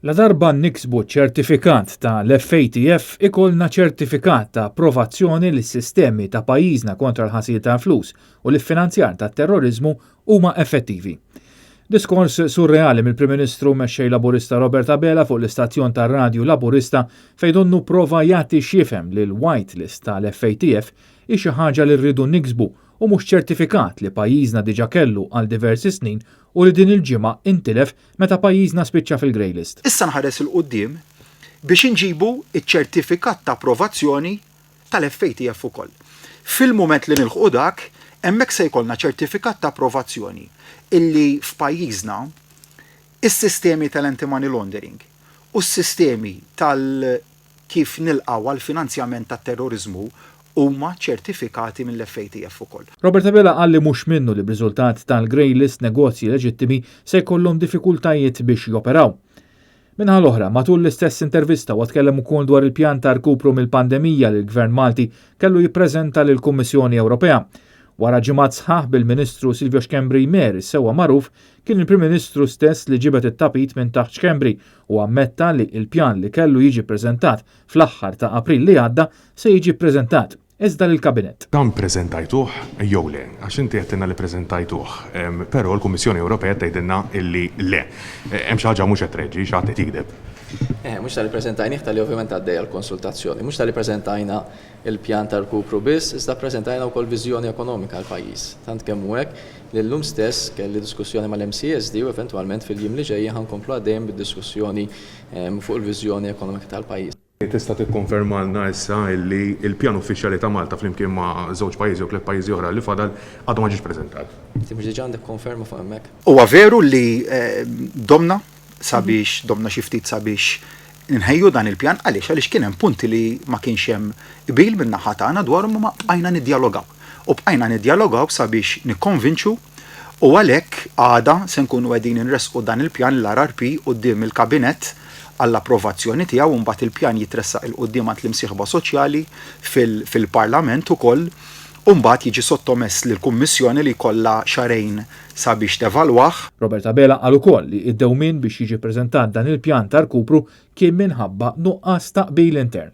Ladarba niksbu ċertifikat ta' l-FATF ikollna ċertifikat ta' approvazzjoni li s-sistemi ta' pajjiżna kontra l-ħasil tal-flus u l-iffinanzjar tat-terroriżmu huma effettivi. Diskors surreali mill-Prim Ministru Mexxej Laburista Robert Abela fuq l-istazzjon tar-radju Laburista fejn donnu prova jagħti x'jifhem li l-white list tal-FATF hi xi ħaġa li rridu niksbu u mhux ċertifikat li pajjiżna diġà kellu għal diversi snin u li din il-ġimgħa intilef meta pajjiżna spiċċa fil-grey list. Issa nħares 'il quddiem biex inġibu ċ-ċertifikat ta' approvazzjoni tal-FATF ukoll. Fil-mument li nilħqu dak, hemmhekk se jkollna ċertifikat ta' approvazzjoni illi f'pajjiżna is-sistemi tal-anti-money laundering u s-sistemi tal kif nilqgħu għall-finanzjament tat-terroriżmu huma ċertifikati mill-FATF ukoll. Robert Abela qal li mhux minnu li b'riżultat tal-grey list negozji leġittimi se jkollhom diffikultajiet biex joperaw. Min-naħa l-oħra, matul l-istess intervista huwa tkellem ukoll dwar il-pjan ta' rkupru mill-pandemija li l-Gvern Malti kellu jippreżenta lill-Kummissjoni Ewropea. Wara ġimgħat sħaħ bil-Ministru Silvio Schembri jmeri s-sewwa magħruf, kien il-Prim Ministru stess li ġibed it-tapit minn taħt Schembri u ammetta li l-pjan li kellu jiġi ppreżentat fl-aħħar ta' April li għadda se jiġi ppreżentat iżda lill-Kabinett. Dan preżentajtuh jew le? Għax inti għedtilna li preżentajtuh, però l-Kummissjoni Ewropea qed tgħidilna illi le. Hemm xi ħaġa mhux qed treġġi, xi ħadd qed jigdeb. Eh, mhux talli preżentajnih talli ovvjament għaddej għall-konsultazzjoni. Mhux talli preżentajna il-pjan ta' rkupru biss, iżda ppreżentajna wkoll viżjoni ekonomika għall-pajjiż. Tant kemm hu hekk li llum stess kelli diskussjoni mal-MCESD u eventwalment fil-jiem li ġejjin ħa nkomplu għaddejjin bid-diskussjoni fuq il-viżjoni ekonomika tal-pajjiż. Tista' tikkonfermalna issa li l-pjan uffiċjali ta' Malta flimkien ma' żewġ pajjiżi jew tliet pajjiżi oħra li fadal għadu ma ġiex preżentat? Inti mhux diġà għandek konferma fuq hemmhekk? Huwa veru li domna sabiex domna xi ftit sabiex nħejju dan il-pjan għaliex għaliex kien hemm punti li ma kienx hemm qbil min-naħa tagħna dwarhom imma bqajna niddjalogaw. U bqajna niddjalogaw sabiex nikkonvinċu u għalhekk għada se nkunu qegħdin inressqu dan il-pjan l-RRP quddiem il-Kabinett għall-approvazzjoni tiegħu u mbagħad il-pjan jitressaq 'il quddiem għand l-imsieħba soċjali fil-Parlament ukoll u mbagħad jiġi sottomess lill-Kummissjoni li jkollha xahrejn sabiex tevalwah. Robert Abela qal ukoll li d-dewmien biex jiġi ppreżentat dan il-pjan ta' rkupru kien minħabba nuqqas ta' qbil intern.